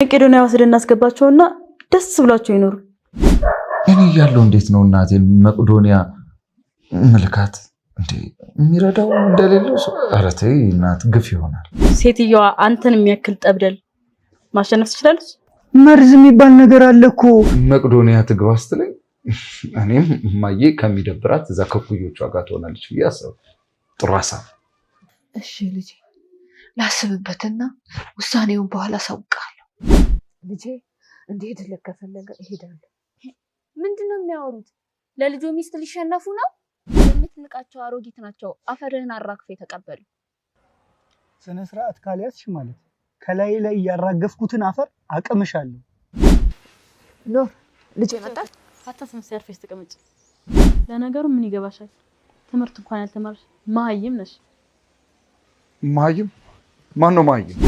መቄዶንያ ወስደን እናስገባቸውና ደስ ብሏቸው ይኖሩ። እኔ እያለሁ እንዴት ነው እናቴን መቄዶንያ ምልካት እንዴ? የሚረዳው እንደሌለው ሰው። ኧረ ተይ እናት፣ ግፍ ይሆናል። ሴትየዋ አንተን የሚያክል ጠብደል ማሸነፍ ትችላለች? መርዝ የሚባል ነገር አለ እኮ። መቄዶንያ ትግባ ስትለኝ እኔም እማዬ ከሚደብራት እዛ ከኩዮቿ ጋር ትሆናለች ብዬ አሰብኩ። ጥሩ ሀሳብ። እሺ ልጄ፣ ላስብበትና ውሳኔውን በኋላ አሳውቅሃለሁ። ልጄ እንዲሄድልህ ከፈለገ እሄዳለሁ። ምንድን ነው የሚያወሩት? ለልጆ ሚስት ሊሸነፉ ነው? የምትንቃቸው አሮጊት ናቸው። አፈርህን አራግፈው የተቀበሉ። ስነ ስርዓት ካልያዝሽ ማለት ከላይ ላይ ያራገፍኩትን አፈር አቅምሻለሁ። ኖር ልጄ መጣች። አታስመስይ፣ አርፈሽ ተቀመጭ። ለነገሩ ምን ይገባሻል? ትምህርት እንኳን ያልተማርሽ መሀይም ነሽ። መሀይም? ማን ነው መሀይም?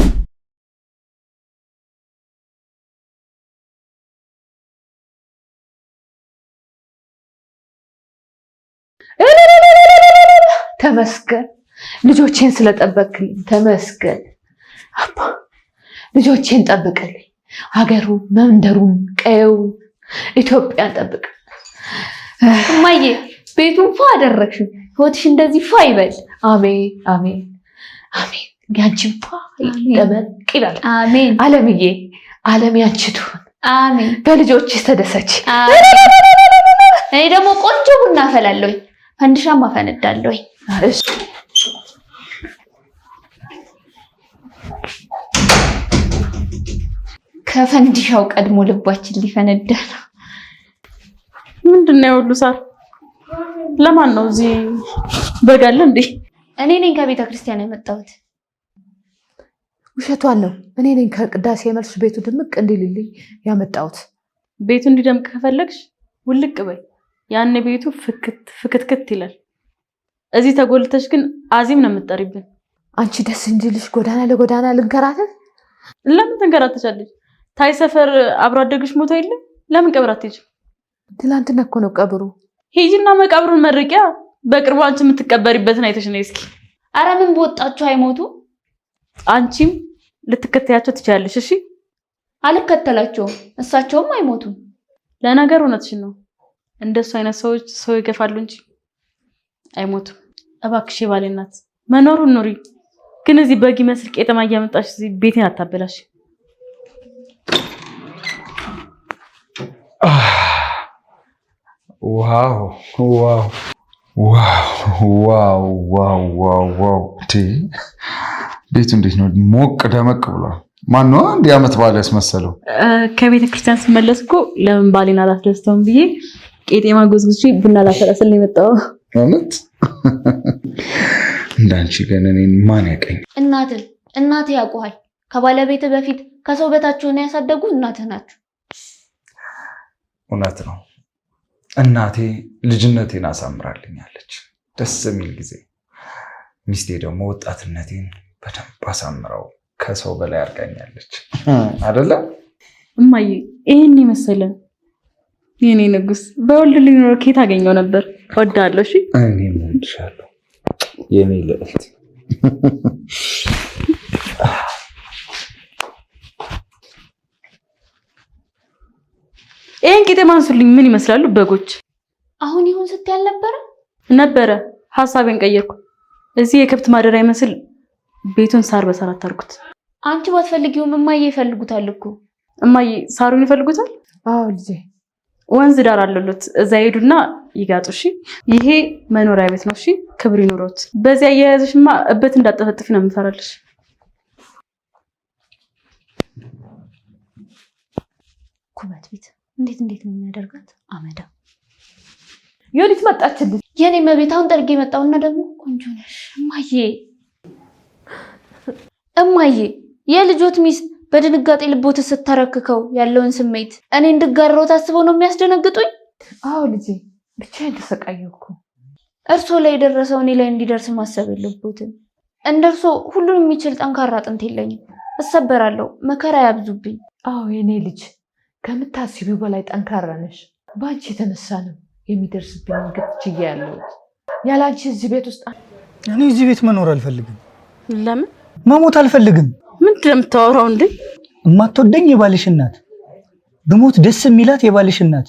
ተመስገን፣ ልጆቼን ስለጠበቅልኝ ተመስገን። አባ ልጆቼን ጠብቅልኝ፣ ሀገሩን፣ መንደሩን፣ ቀየውን፣ ኢትዮጵያን ጠብቅ። እማዬ ቤቱን ፏ አደረግሽው። ህይወትሽ እንደዚህ ፏ ይበል። አሜን አሜን አሜን። ያንቺን ፏ ደመቅ ይበል። አሜን። አለምዬ፣ አለም ያንቺ ትሁን። አሜን። በልጆችሽ ተደሰች። እኔ ደግሞ ቆንጆ ቡና አፈላለሁኝ፣ ፈንድሻም አፈነዳለሁኝ። እሺ ከፈንዲሻው ቀድሞ ልባችን ሊፈነዳ ነው። ምንድን ነው የሁሉ ሳር? ለማን ነው እዚህ በግ አለ እንዴ? እኔ ነኝ ከቤተ ክርስቲያን የመጣሁት። ውሸቷን ነው። እኔ ነኝ ከቅዳሴ መልስ ቤቱ ድምቅ እንዲልልኝ ያመጣሁት። ቤቱ እንዲደምቅ ከፈለግሽ ውልቅ በይ። ያን ቤቱ ፍክት ፍክትክት ይላል። እዚህ ተጎልተሽ ግን አዚም ነው የምትጠሪብን። አንቺ ደስ እንዲልሽ ጎዳና ለጎዳና ልንከራተት። ለምን ትንከራተቻለሽ? ታይ ሰፈር አብሮ አደግሽ ሞታ የለም? ለምን ቀብር አትሄጂም? ትላንትና እኮ ነው ቀብሩ። ሂጂና መቃብሩን መርቂያ። በቅርቡ አንቺ የምትቀበሪበትን አይተሽ ነይ እስኪ። አረ ምን በወጣችሁ አይሞቱ። አንቺም ልትከተያቸው ትችያለሽ። እሺ። አልከተላቸውም፣ እሳቸውም አይሞቱም። ለነገሩ እውነትሽን ነው። እንደሱ አይነት ሰዎች ሰው ይገፋሉ እንጂ አይሞቱም። እባክሽ የባሌ እናት መኖሩን ኑሪ። ግን እዚህ በግ ይመስል ቄጠማ እያመጣሽ እዚህ ቤቴን አታበላሽ። Wow wow wow wow wow wow wow! ቤቱ እንዴት ነው ሞቅ ደመቅ ብሏል። ማነው እንዲህ ዓመት በዓል ያስመሰለው? ከቤተ ክርስቲያን ስመለስ እኮ ለምን ባሌን አላስደስተውም ብዬ ቄጤማ ጎዝጉዤ ቡና ላፈላ ስል ነው የመጣው። እውነት እንዳንቺ ግን እኔን ማን ያቀኝ? እናትህ እናትህ ያውቁሃል። ከባለቤትህ በፊት ከሰው በታች ሆነው ያሳደጉ እናትህ ናቸው። እውነት ነው። እናቴ ልጅነቴን አሳምራልኛለች። ደስ የሚል ጊዜ። ሚስቴ ደግሞ ወጣትነቴን በደንብ አሳምረው ከሰው በላይ አድርጋኛለች። አይደለ እማዬ? ይሄን የመሰለ የኔ ንጉስ በወልድ ሊኖር ከየት አገኘው ነበር? እወድሃለሁ። እሺ እኔም እወድሻለሁ የኔ ልዕልት። ይሄን ቄጤማ አንሱልኝ። ምን ይመስላሉ በጎች? አሁን ይሁን ስትይ አልነበረ? ነበረ። ሀሳቤን ቀየርኩ። እዚህ የከብት ማደሪያ ይመስል ቤቱን ሳር በሳር አታርጉት። አንቺ ባትፈልጊውም እማዬ ይፈልጉታል እኮ። እማዬ ሳሩን ይፈልጉታል? አዎ ልጄ። ወንዝ ዳር አለሉት። እዛ ሄዱና ይጋጡ። እሺ ይሄ መኖሪያ ቤት ነው። እሺ ክብር ይኑሮት። በዚያ አያያዝሽማ እበት እንዳጠፈጥፊ ነው የምፈራልሽ። ኩበት ቤት እንዴት እንዴት ነው የሚያደርጋት? አመዳ ዮዲት መጣችልኝ። የኔ መቤት አሁን ጠርጌ መጣውና ደግሞ ቆንጆ ነሽ እማዬ። እማዬ የልጆት ሚስት በድንጋጤ ልቦት ስተረክከው ያለውን ስሜት እኔ እንድጋራው ታስበው ነው የሚያስደነግጡኝ? አዎ ልጄ፣ ብቻዬን ተሰቃየሁ እኮ። እርሶ ላይ የደረሰው እኔ ላይ እንዲደርስ ማሰብ የለቦትም። እንደ እርሶ ሁሉን የሚችል ጠንካራ አጥንት የለኝም። እሰበራለሁ፣ መከራ ያብዙብኝ። አዎ የኔ ልጅ ከምታስቢው በላይ ጠንካራ ነሽ። በአንቺ የተነሳ ነው የሚደርስብኝ ግፍ ችዬ ያለሁት። ያለ አንቺ እዚህ ቤት ውስጥ እኔ እዚህ ቤት መኖር አልፈልግም። ለምን? መሞት አልፈልግም። ምንድን ነው የምታወራው እንዴ? እማትወደኝ የባልሽ እናት፣ ብሞት ደስ የሚላት የባልሽ እናት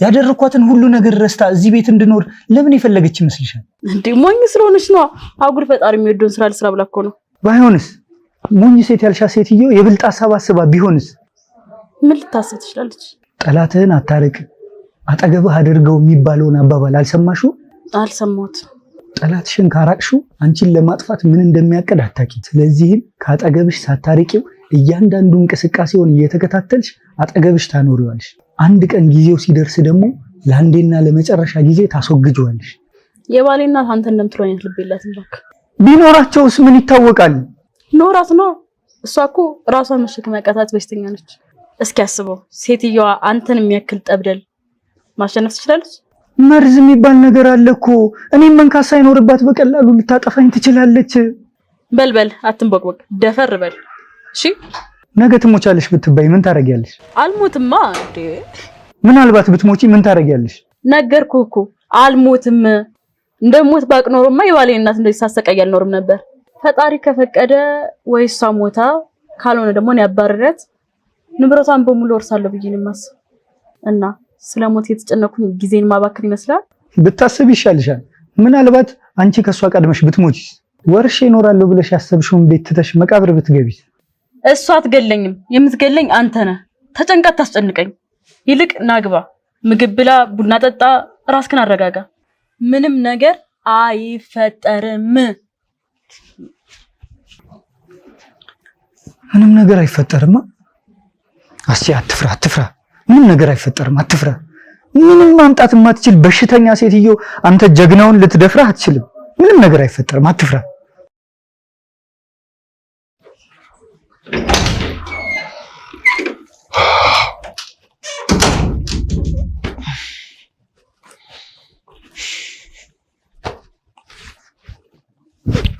ያደረኳትን ሁሉ ነገር ረስታ እዚህ ቤት እንድኖር ለምን የፈለገች ይመስልሻል? እንዴ ሞኝ ስለሆነች ነው። አጉል ፈጣሪ የሚወደውን ስራ ልስራ ብላ እኮ ነው። ባይሆንስ ሞኝ ሴት ያልሻ ሴትዮ የብልጥ ሀሳብ አስባ ቢሆንስ ምን ልታስብ ትችላለች? ጠላትህን አታርቅ አጠገብህ አድርገው የሚባለውን አባባል አልሰማሽው? አልሰማሁትም። ጠላትሽን ካራቅሽው አንቺን ለማጥፋት ምን እንደሚያቅድ አታውቂም። ስለዚህም ከአጠገብሽ ሳታርቂው እያንዳንዱ እንቅስቃሴውን እየተከታተልሽ አጠገብሽ ታኖሪዋለሽ። አንድ ቀን ጊዜው ሲደርስ ደግሞ ለአንዴና ለመጨረሻ ጊዜ ታስወግጂዋለሽ። የባሌ እናት አንተ እንደምትለው አይነት ልብ የላትም። እባክህ ቢኖራቸውስ ምን ይታወቃል? ኖራት ነው። እሷ እኮ ራሷን መሸከም ያቃታት በሽተኛ ነች። እስኪ አስበው፣ ሴትየዋ አንተን የሚያክል ጠብደል ማሸነፍ ትችላለች? መርዝ የሚባል ነገር አለ እኮ። እኔም መንካት ሳይኖርባት በቀላሉ ልታጠፋኝ ትችላለች። በል በል፣ አትንቦቅቦቅ፣ ደፈር በል። እሺ ነገ ትሞቻለሽ ብትባይ ምን ታደርጊያለሽ? አልሞትማ እንዴ። ምናልባት ብትሞቺ ምን ታደርጊያለሽ? ነገርኩህ እኮ አልሞትም። እንደሞት ባቅ ኖሮማ የባሌ እናት እንደዚህ ሳሰቃይ አልኖርም ነበር። ፈጣሪ ከፈቀደ ወይ እሷ ሞታ ካልሆነ ደግሞ እኔ አባርሬያት ንብረቷን በሙሉ ወርሳለሁ ብዬ ነው የማስበው። እና ስለ ሞት የተጨነኩኝ ጊዜን ማባከን ይመስላል። ብታስብ ይሻልሻል። ምናልባት አንቺ ከእሷ ቀድመሽ ብትሞቺስ? ወርሼ እኖራለሁ ብለሽ ያሰብሽውን ቤት ትተሽ መቃብር ብትገቢስ? እሷ አትገለኝም። የምትገለኝ አንተ ነህ። ተጨንቃ ታስጨንቀኝ። ይልቅ ናግባ፣ ምግብ ብላ፣ ቡና ጠጣ፣ ራስክን አረጋጋ። ምንም ነገር አይፈጠርም። ምንም ነገር አይፈጠርማ። አስቼ አትፍራ፣ አትፍራ። ምንም ነገር አይፈጠርም፣ አትፍራ። ምንም ማምጣት የማትችል በሽተኛ ሴትዮ አንተ ጀግናውን ልትደፍራህ አትችልም። ምንም ነገር አይፈጠርም፣ አትፍራ።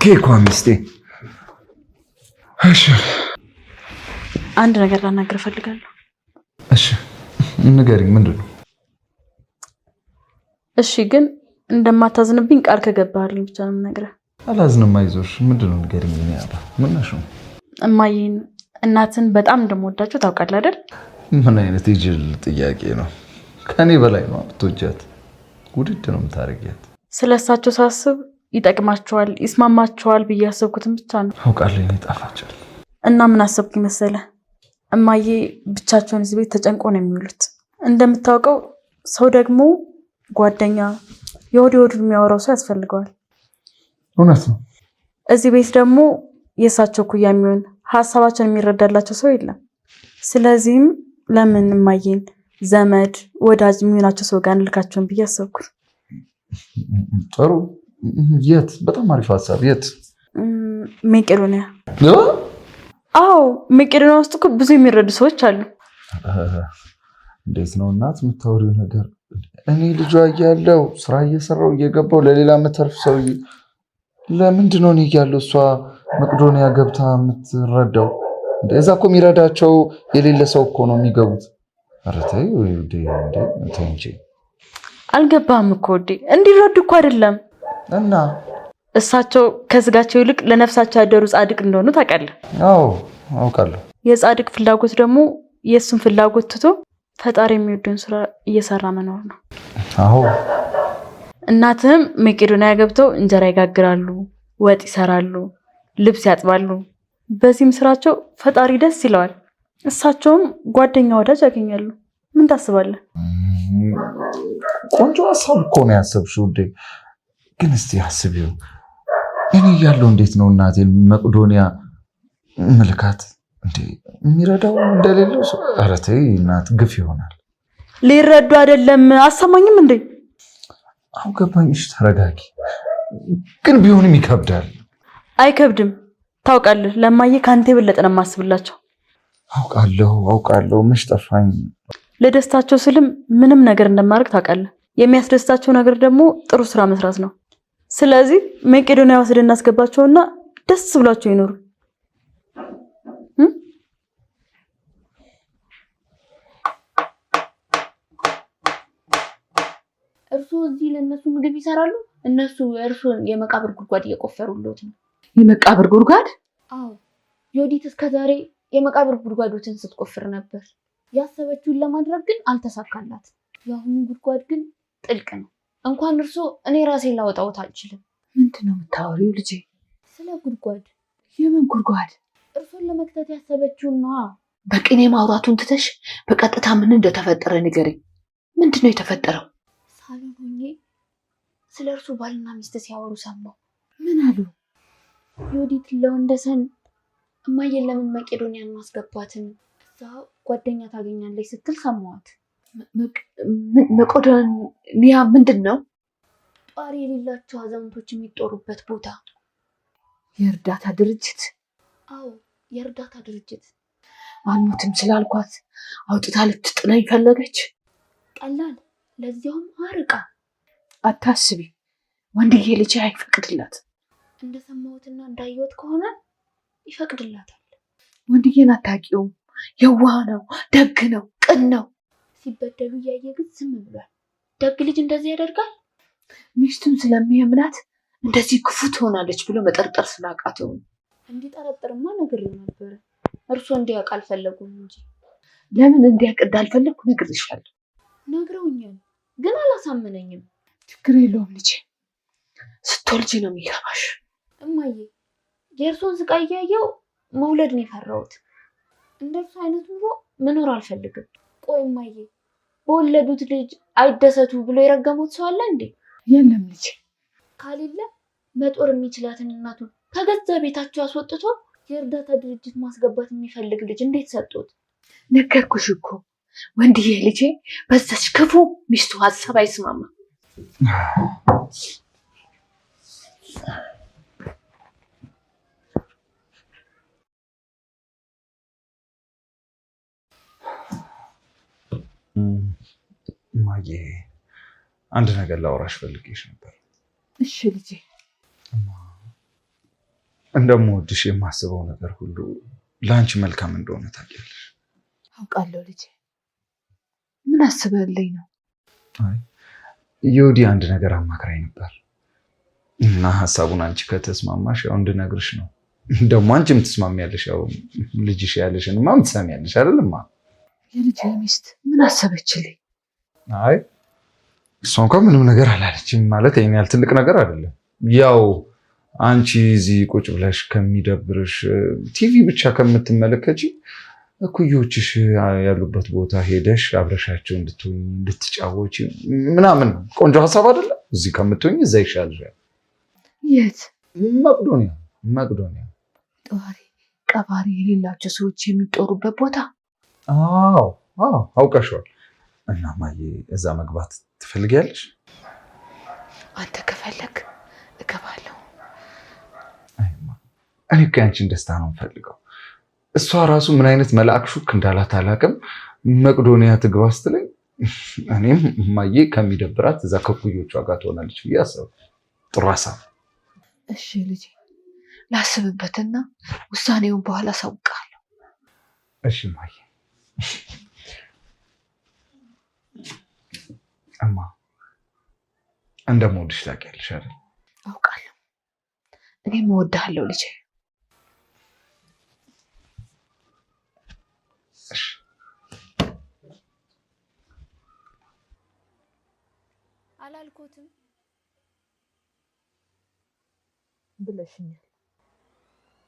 ኬኳ ሚስቴ። እሺ አንድ ነገር ላናግር እፈልጋለሁ። እሺ ንገሪኝ፣ ምንድን ነው? እሺ ግን እንደማታዝንብኝ ቃል ከገባህልኝ ብቻ ነው የምነግርህ። አላዝንም፣ አይዞሽ። ምንድን ነው ንገሪኝ። እኔ አባ ምነሽ ነው? እማዬን እናትን በጣም እንደምወዳቸው ታውቃለህ አይደል? ምን አይነት የጅል ጥያቄ ነው? ከኔ በላይ ነው የምትወጃት። ውድድ ነው የምታደርጊያት። ስለ እሳቸው ሳስብ ይጠቅማቸዋል፣ ይስማማቸዋል ብዬ ያሰብኩትን ብቻ ነው። አውቃለሁ፣ የእኔ ጣፋጭ። እና ምን አሰብኩ መሰለህ? እማዬ ብቻቸውን እዚህ ቤት ተጨንቆ ነው የሚውሉት። እንደምታውቀው ሰው ደግሞ ጓደኛ፣ የሆድ የሆዱን የሚያወራው ሰው ያስፈልገዋል። እውነት ነው። እዚህ ቤት ደግሞ የእሳቸው እኩያ የሚሆን ሀሳባቸውን የሚረዳላቸው ሰው የለም። ስለዚህም ለምን እማዬን ዘመድ ወዳጅ የሚሆናቸው ሰው ጋር እንልካቸውን ብዬ አሰብኩ። ጥሩ። የት? በጣም አሪፍ ሀሳብ። የት? መቄዶንያ። አዎ መቄዶንያ ውስጥ እኮ ብዙ የሚረዱ ሰዎች አሉ። እንዴት ነው እናት የምታወሪው ነገር? እኔ ልጇ እያለሁ ስራ እየሰራው እየገባው ለሌላ የምተርፍ ሰውዬ ለምንድን ነው እኔ እያለሁ እሷ መቄዶንያ ገብታ የምትረዳው? እዛ እኮ የሚረዳቸው የሌለ ሰው እኮ ነው የሚገቡት። ኧረ ተይ ውዴ፣ እንዴ ተይ እንጂ። አልገባህም እኮ ውዴ፣ እንዲረዱ እኮ አይደለም። እና እሳቸው ከስጋቸው ይልቅ ለነፍሳቸው ያደሩ ጻድቅ እንደሆኑ ታውቃለህ። አዎ አውቃለሁ። የጻድቅ ፍላጎት ደግሞ የእሱን ፍላጎት ትቶ ፈጣሪ የሚወደውን ስራ እየሰራ መኖር ነው። አዎ። እናትህም መቄዶንያ ገብተው እንጀራ ይጋግራሉ፣ ወጥ ይሰራሉ፣ ልብስ ያጥባሉ። በዚህም ስራቸው ፈጣሪ ደስ ይለዋል። እሳቸውም ጓደኛ ወዳጅ ያገኛሉ። ምን ታስባለህ? ቆንጆ ሀሳብ እኮ ነው ያሰብሽው ውዴ። ግን እስቲ አስቢው፣ እኔ እያለሁ እንዴት ነው እናቴን መቄዶንያ ምልካት? እንዴ የሚረዳው እንደሌለው ሰው። ኧረ ተይ እናት፣ ግፍ ይሆናል። ሊረዱ አይደለም። አሰማኝም እንዴ? አሁን ገባኝ። እሺ ተረጋጊ። ግን ቢሆንም ይከብዳል። አይከብድም። ታውቃለህ፣ ለማየ ከአንተ የበለጠ ነው የማስብላቸው። አውቃለሁ አውቃለሁ። መች ጠፋኝ። ለደስታቸው ስልም ምንም ነገር እንደማደርግ ታውቃለህ። የሚያስደስታቸው ነገር ደግሞ ጥሩ ስራ መስራት ነው። ስለዚህ መቄዶንያ ወስደን እናስገባቸውና ደስ ብሏቸው ይኖሩ። እርስዎ እዚህ ለእነሱ ምግብ ይሰራሉ፣ እነሱ እርስዎን የመቃብር ጉድጓድ እየቆፈሩልዎት ነው። የመቃብር ጉድጓድ? አዎ፣ ዮዲት እስከዛሬ የመቃብር ጉድጓዶችን ስትቆፍር ነበር። ያሰበችውን ለማድረግ ግን አልተሳካላት። የአሁኑ ጉድጓድ ግን ጥልቅ ነው። እንኳን እርሶ እኔ ራሴን ላወጣሁት አልችልም። ምንድን ነው የምታወሪው ልጄ? ስለ ጉድጓድ። የምን ጉድጓድ? እርሶን ለመክተት ያሰበችውን ነዋ። በቅኔ ማውራቱን ትተሽ በቀጥታ ምን እንደተፈጠረ ንገሪኝ። ምንድን ነው የተፈጠረው? ሳሎን ሆኜ ስለ እርሱ ባልና ሚስት ሲያወሩ ሰማሁ። ምን አሉ? ዮዲት ለወንደሰን እማዬን ለምን መቄዶንያን ማስገባትን እዛ ጓደኛ ታገኛለች ስትል ሰማኋት። መቄዶንያ ምንድን ነው? ጧሪ የሌላቸው አዛውንቶች የሚጦሩበት ቦታ። የእርዳታ ድርጅት? አዎ የእርዳታ ድርጅት። አልሞትም ስላልኳት አውጥታ ልትጥለኝ ፈለገች። ቀላል፣ ለዚያውም አርቃ። አታስቢ፣ ወንድዬ ልጄ አይፈቅድላት። እንደሰማሁትና እንዳየሁት ከሆነ ይፈቅድላታል። ወንድዬን አታውቂውም። የዋህ ነው፣ ደግ ነው፣ ቅን ነው። ሲበደሉ እያየ ግን ዝም ብሏል። ደግ ልጅ እንደዚህ ያደርጋል? ሚስቱን ስለሚያምናት እንደዚህ ክፉ ትሆናለች ብሎ መጠርጠር ስላቃተው ነው። እንዲጠረጥርማ ነግሬው ነበረ። እርስዎ እንዲያውቅ አልፈለጉም እንጂ። ለምን እንዲያውቅ እንዳልፈለግኩ ነግሬሻለሁ። ነግረውኛል፣ ግን አላሳመነኝም። ችግር የለውም ልጄ፣ ስትወልጂ ነው የሚገባሽ። እማዬ፣ የእርስዎን ስቃይ እያየሁ መውለድ ነው የፈራሁት። እንደ እርሱ አይነት ኑሮ መኖር አልፈልግም። ቆይ እማዬ፣ በወለዱት ልጅ አይደሰቱ ብሎ የረገሙት ሰው አለ እንዴ? የለም ልጄ። ካሌለ መጦር የሚችላትን እናቱን ከገዛ ቤታቸው አስወጥቶ የእርዳታ ድርጅት ማስገባት የሚፈልግ ልጅ እንዴት ሰጡት? ነገርኩሽ እኮ ወንድዬ ልጄ በዛች ክፉ ሚስቱ ሀሳብ አይስማማም። እማዬ አንድ ነገር ላወራሽ ፈልጌሽ ነበር። እሺ ልጄ። እንደምወድሽ የማስበው ነገር ሁሉ ለአንቺ መልካም እንደሆነ ታውቂያለሽ። አውቃለሁ ልጄ። ምን አስበህልኝ ነው? አይ ዮዲ አንድ ነገር አማክራኝ ነበር እና ሀሳቡን አንቺ ከተስማማሽ ያው እንድነግርሽ ነው። ደግሞ አንቺም ትስማሚያለሽ። ያው ልጅሽ ያለሽንማ ትሰሚያለሽ አይደልማ? የልጄ ሚስት ምን አሰበችልኝ? አይ እሷ እንኳን ምንም ነገር አላለችም። ማለት ይሄን ያህል ትልቅ ነገር አይደለም። ያው አንቺ እዚህ ቁጭ ብለሽ ከሚደብርሽ ቲቪ ብቻ ከምትመለከቺ እኩዮችሽ ያሉበት ቦታ ሄደሽ አብረሻቸው እንድትሆኚ እንድትጫወቺ ምናምን ቆንጆ ሀሳብ አይደለም? እዚህ ከምትሆኚ እዛ ይሻልሻል። የት? መቅዶኒያ። መቅዶኒያ ጧሪ ቀባሪ የሌላቸው ሰዎች የሚጦሩበት ቦታ። አዎ አዎ፣ አውቀሽዋል። እና እማዬ እዛ መግባት ትፈልጊያለሽ? አንተ ከፈለግ እገባለሁ። አይማ እኔ እኮ ያንቺን ደስታ ነው የምፈልገው። እሷ ራሱ ምን አይነት መልአክ ሹክ እንዳላት አላውቅም። መቅዶኒያ ትግባ ስትለኝ እኔም እማዬ ከሚደብራት እዛ ከኩዮቿ ጋር ትሆናለች ብዬ አሰብኩ። ጥሩ ሀሳብ። እሺ ልጄ፣ ላስብበትና ውሳኔውን በኋላ አሳውቅሃለሁ። እሺ እማዬ። እማ እንደምወድሽ ታውቂያለሽ አይደል? አውቃለሁ። እኔም እወድሃለሁ ልጄ። እሺ አላልኩትም ብለሽኛል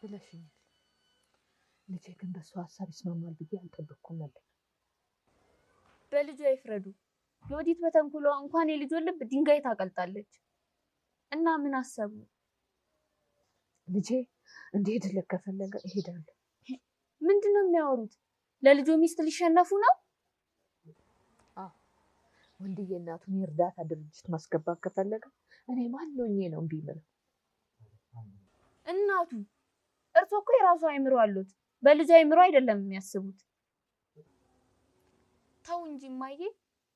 ብለሽኛል። ልጄ ግን በእሱ ሀሳብ ይስማማል ብዬ አልጠበቅኩም ነበር። በልጇ ይፍረዱ። ዮዲት በተንኮሏ እንኳን የልጇን ልብ ድንጋይ ታቀልጣለች። እና ምን አሰቡ? ልጄ እንዲሄድለት ከፈለገ እሄዳለሁ። ምንድን ነው የሚያወሩት? ለልጆ ሚስት ሊሸነፉ ነው? ወንድዬ እናቱን የእርዳታ ድርጅት ማስገባት ከፈለገ እኔ ማን ሆኜ ነው እምቢ የምለው? እናቱ እርሶ እኮ የራሱ አይምሮ አሉት። በልጁ አይምሮ አይደለም የሚያስቡት። ተው እንጂ እማዬ፣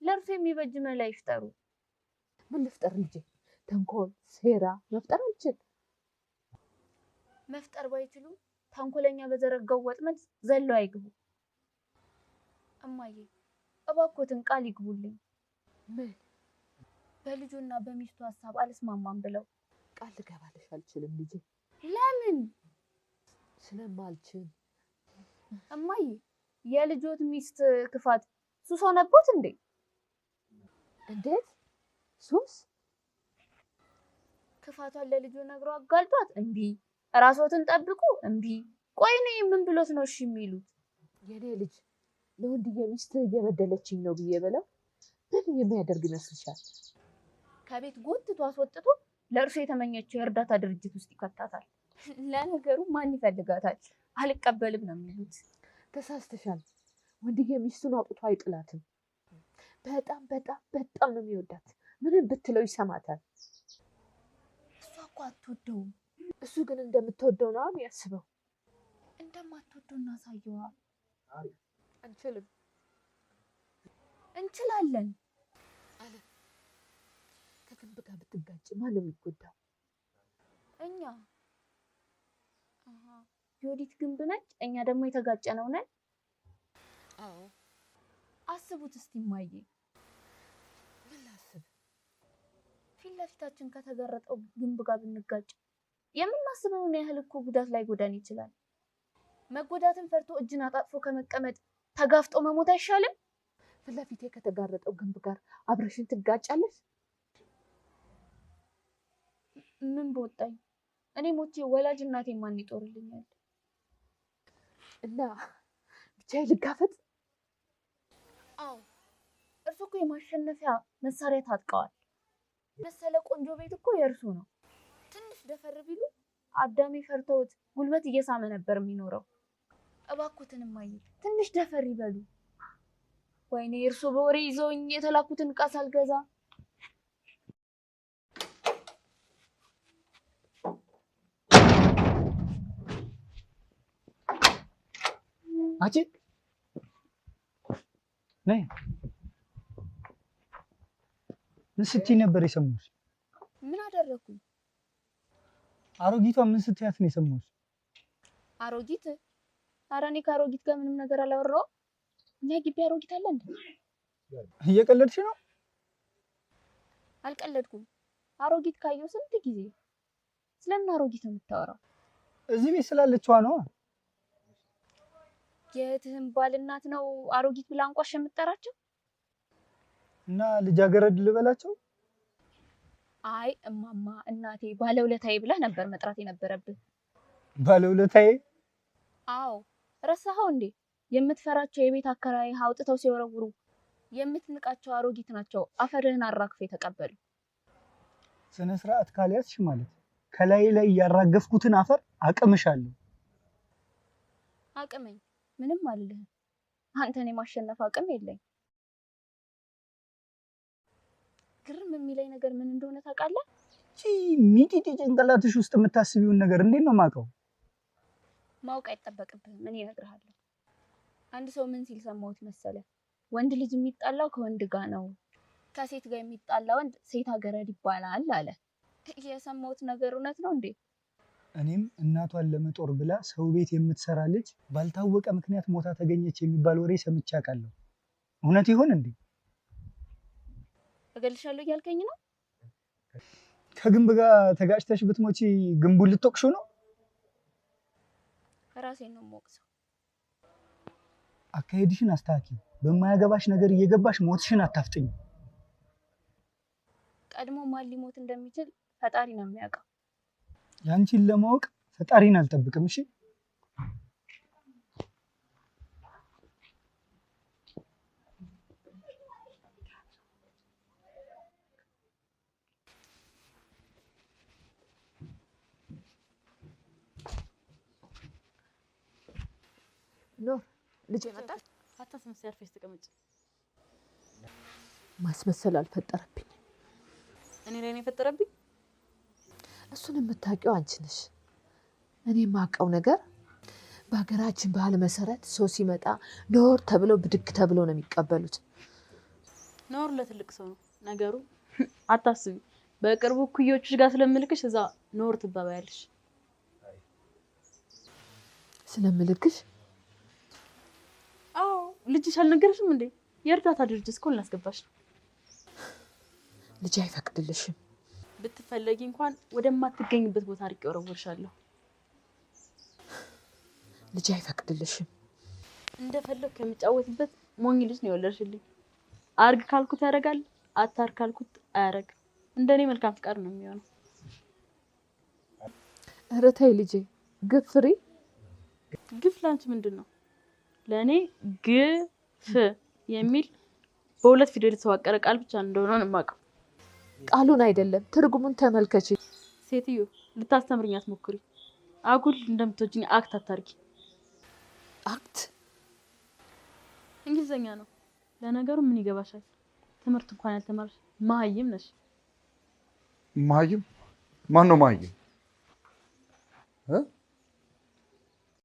ለእርሶ የሚበጅ መላ ይፍጠሩ። ምን ልፍጠር ልጄ? ተንኮል፣ ሴራ መፍጠር አልችል። መፍጠር ባይችሉም ተንኮለኛ በዘረጋው ወጥመድ ዘለው አይግቡ። እማዬ እባክዎትን ቃል ይግቡልኝ። ምን በልጁና በሚስቱ ሀሳብ አልስማማም ብለው። ቃል ልገባልሽ አልችልም ልጄ። ለምን? ስለማልችል። እማዬ የልጆት ሚስት ክፋት ሱስ ሆነቦት እንዴ? እንዴት ሱስ? ክፋቷን ለልጁ ነግሮ አጋልጧት እምቢ፣ እራስዎትን ጠብቁ እምቢ። ቆይ እኔ ምን ብሎት ነው እሺ የሚሉት? የኔ ልጅ ለወንድዬ ሚስት እየበደለችኝ ነው ብዬ ብለው ምን የሚያደርግ ይመስልሻል? ከቤት ጎትቶ አስወጥቶ ለእርሱ የተመኘችው የእርዳታ ድርጅት ውስጥ ይከታታል። ለነገሩ ማን ይፈልጋታል? አልቀበልም ነው የሚሉት። ተሳስተሻል። ወንድዬ ሚስቱን አውጥቶ አይጥላትም። በጣም በጣም በጣም ነው የሚወዳት። ምንም ብትለው ይሰማታል። እሷ እኮ አትወደውም። እሱ ግን እንደምትወደው ነው የሚያስበው። እንደማትወደው እናሳየዋ። አንችልም። እንችላለን። አለ ከግንብ ጋር ብትጋጭ ማን ነው የሚጎዳው? እኛ። ዮዲት ግንብ ነች፣ እኛ ደግሞ የተጋጨነው ነን። አዎ አስቡት እስቲ እማዬ። ምን ላስብ? ፊት ለፊታችን ከተጋረጠው ግንብ ጋር ብንጋጭ የምናስበውን ያህል እኮ ጉዳት ላይ ጎዳን ይችላል። መጎዳትን ፈርቶ እጅን አጣጥፎ ከመቀመጥ ተጋፍጦ መሞት አይሻልም? ፊት ለፊቴ ከተጋረጠው ግንብ ጋር አብረሽን ትጋጫለሽ? ምን በወጣኝ፣ እኔ ሞቼ ወላጅ እናቴ ማን ይጦርልኛል? እና ብቻዬን ልጋፈጥ? አዎ እርሱ እኮ የማሸነፊያ መሳሪያ ታጥቀዋል። መሰለ ቆንጆ ቤት እኮ የእርሱ ነው። ትንሽ ደፈር ቢሉ አዳሜ ፈርተውት ጉልበት እየሳመ ነበር የሚኖረው። እባክዎትን እማዬ ትንሽ ደፈር ይበሉ። ወይኔ እርሱ በወሬ ይዘውኝ የተላኩትን ዕቃ ሳልገዛ። አንቺ ነይ። ምን ስትይ ነበር የሰማሁሽ? ምን አደረኩኝ? አሮጊቷ ምን ስትያት ነው የሰማሁሽ? አሮጊት? ኧረ እኔ ከአሮጊት ጋር ምንም ነገር አላወራሁም። እኛ ግቢ አሮጊት አለ እንዴ? እየቀለድሽ ነው? አልቀለድኩም። አሮጊት ካየሁ ስንት ጊዜ። ስለምን አሮጊት ነው የምታወራው? እዚህ ቤት ስላለችዋ ነዋ። የእህትህን ባል እናት ነው አሮጊት ብላ አንቋሽ የምትጠራቸው? እና ልጃገረድ ልበላቸው? አይ እማማ፣ እናቴ፣ ባለውለታዬ ብለህ ነበር መጥራት የነበረብህ። ባለውለታዬ? አዎ ረሳኸው እንዴ? የምትፈራቸው የቤት አከራይ አውጥተው ሲወረውሩ የምትንቃቸው አሮጊት ናቸው አፈርህን አራግፈው የተቀበሉ። ስነ ስርዓት ካልያዝሽ ማለት ከላይ ላይ ያራገፍኩትን አፈር አቅምሻለሁ። አቅመኝ፣ ምንም አልልህም። አንተን የማሸነፍ አቅም የለኝ። ግርም የሚለኝ ነገር ምን እንደሆነ ታውቃለህ? እቺ ሚጢጢ ጭንቅላትሽ ውስጥ የምታስቢውን ነገር እንዴት ነው የማውቀው? ማወቅ አይጠበቅብህም፣ እኔ እነግርሃለሁ። አንድ ሰው ምን ሲል ሰማሁት መሰለህ? ወንድ ልጅ የሚጣላው ከወንድ ጋር ነው፣ ከሴት ጋር የሚጣላ ወንድ ሴት አገረድ ይባላል አለ። የሰማሁት ነገር እውነት ነው እንዴ? እኔም እናቷን ለመጦር ብላ ሰው ቤት የምትሰራ ልጅ ባልታወቀ ምክንያት ሞታ ተገኘች የሚባል ወሬ ሰምቼ አውቃለሁ። እውነት ይሆን እንዴ? እገልሻለሁ እያልከኝ ነው? ከግንብ ጋር ተጋጭተሽ ብትሞቺ ግንቡን ልትወቅሺው ነው? ራሴን ነው የምወቅሰው። አካሄድሽን አስተካክዪ። በማያገባሽ ነገር እየገባሽ ሞትሽን አታፍጥኝ። ቀድሞ ማን ሊሞት እንደሚችል ፈጣሪ ነው የሚያውቀው። ያንቺን ለማወቅ ፈጣሪን አልጠብቅም። እሺ ኖር ልጄ መጣች። አታስመስይ፣ አርፈሽ ተቀመጪ። ማስመሰል አልፈጠረብኝም። እኔ ላይ ነው የፈጠረብኝ። እሱን የምታውቂው አንቺ ነሽ። እኔ የማውቀው ነገር በሀገራችን ባህል መሰረት ሰው ሲመጣ ኖር ተብሎ ብድግ ተብሎ ነው የሚቀበሉት። ኖር ለትልቅ ሰው ነው ነገሩ። አታስቢ፣ በቅርቡ እኩዮችሽ ጋር ስለምልክሽ እዛ ኖር ትባባያለሽ። ስለምልክሽ? አዎ፣ ልጅሽ አልነገረሽም እንዴ? የእርዳታ ድርጅት እኮ ልናስገባሽ ነው። ልጅ አይፈቅድልሽም። ብትፈለጊ እንኳን ወደማትገኝበት ቦታ አርቄ ወረወርሻለሁ። ልጅ አይፈቅድልሽም። እንደፈለግኩ የሚጫወትበት ሞኝ ልጅ ነው የወለድሽልኝ። አርግ ካልኩት ያደርጋል፣ አታርግ ካልኩት አያደርግም። እንደኔ መልካም ፍቃድ ነው የሚሆነው። ኧረ ተይ ልጄ፣ ግፍ ፍሪ። ግፍ ለአንቺ ምንድን ነው? ለእኔ ግፍ የሚል በሁለት ፊደል የተዋቀረ ቃል ብቻ እንደሆነ ነው የማውቀው። ቃሉን አይደለም ትርጉሙን ተመልከች። ሴትዮ ልታስተምርኝ አትሞክሪ። አጉል እንደምትወጂኝ act አታርጊ። Act እንግሊዘኛ ነው። ለነገሩ ምን ይገባሻል? ትምህርት እንኳን ያልተማርሽ መሀይም ነሽ። መሀይም? ማን ነው መሀይም?